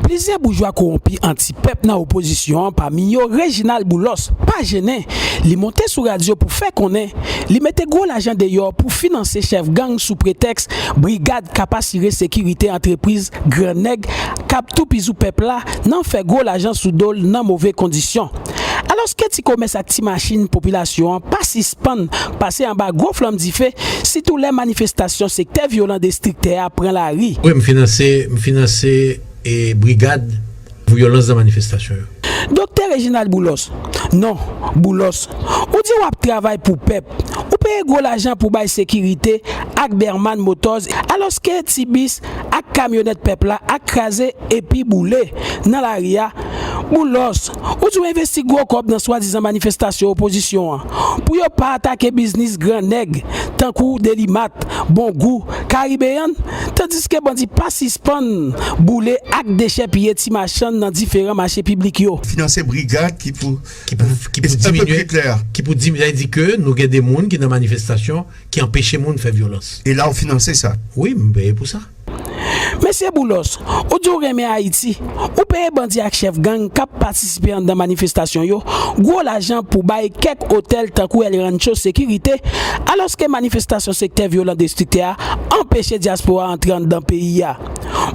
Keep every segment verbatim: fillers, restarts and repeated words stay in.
Plizyè boujwa kowonpi anti-pèp nan opozisyon an, pami yo Reginald Boulos, pa jennen. Li monte sou radyo pou fè konnen li mete gwo lajan deyò pou finanse chèf gang sou pretèks brigad k ap asire sekirite antrepriz gran nèg k ap toupizou pèp la nan fè gwo lajan sou do l nan move kondisyon. Alòske ti komès ak ti machin popilasyon an pa sispann pase anba gwo flanm dife, sitou lè manifestasyon sektè vyolan destriktè a pran lari. Wi, m finanse, m finanse e brigad vyolans nan manifestasyon yo. Doktè Reginald Boulos, non, Boulos, ou di w ap travay pou pèp, ou peye gwo lajan pou bay sekirite ak Berman Motors, alòske ti bis ak kamyonèt pèp la ak kraze epi boule nan lari a. Boulos, ou di w envesti gwo kòb nan swadizan manifestasyon opozisyon an pou yo pa atake biznis gran nèg tankou Delimat, Bongou, Karibeyan, tandiske bandi pa sispann boule ak dechèpiye ti machann nan diferan mache piblik yo. Finanse brigad ki pou ki pou, ki pou diminye, ki pou diminye, sa vle di ke nou gen de moun ki nan manifestasyon ki anpeche moun fè vyolans. E la w finanse sa? Wi, m peye pou sa. Mesye Boulos, ou di w renmen Ayiti, ou peye bandi ak chèf gang k ap patisipe anndan manifestasyon yo gwo lajan pou bay kèk otèl tankou El Rancho sekirite, alòske manifestasyon sektè vyolan destriktè a anpeche dyaspora antre anndan peyi a.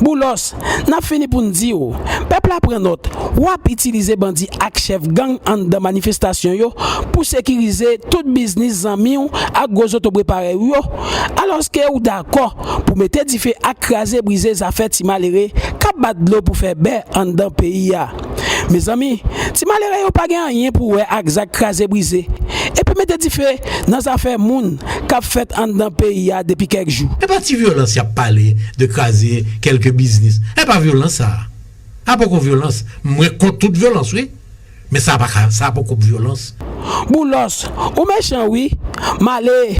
Boulos, n ap fini pou n di w, pèp la pran nòt, w ap itilize bandi ak chèf gang anndan manifestasyon yo pou sekirize tout biznis zanmi w ak gwo zotobre parèy ou yo, alòske ou dakò pou mete dife ak kraze brize zafè ti malere k ap bat dlo pou fè bè anndan peyi a. Mezanmi, ti malere yo pa gen anyen pou wè ak zak kraze brize epi mete dife nan zafè moun k ap fèt anndan peyi a depi kèk jou. E pa ti vyolans y ap pale de kraze kèlke biznis. E pa vyolans sa a. A poko vyolans. Mwen kont tout vyolans, wi. Men sa pa ka, sa poko vyolans. Boulos, ou mechan wi. M ale.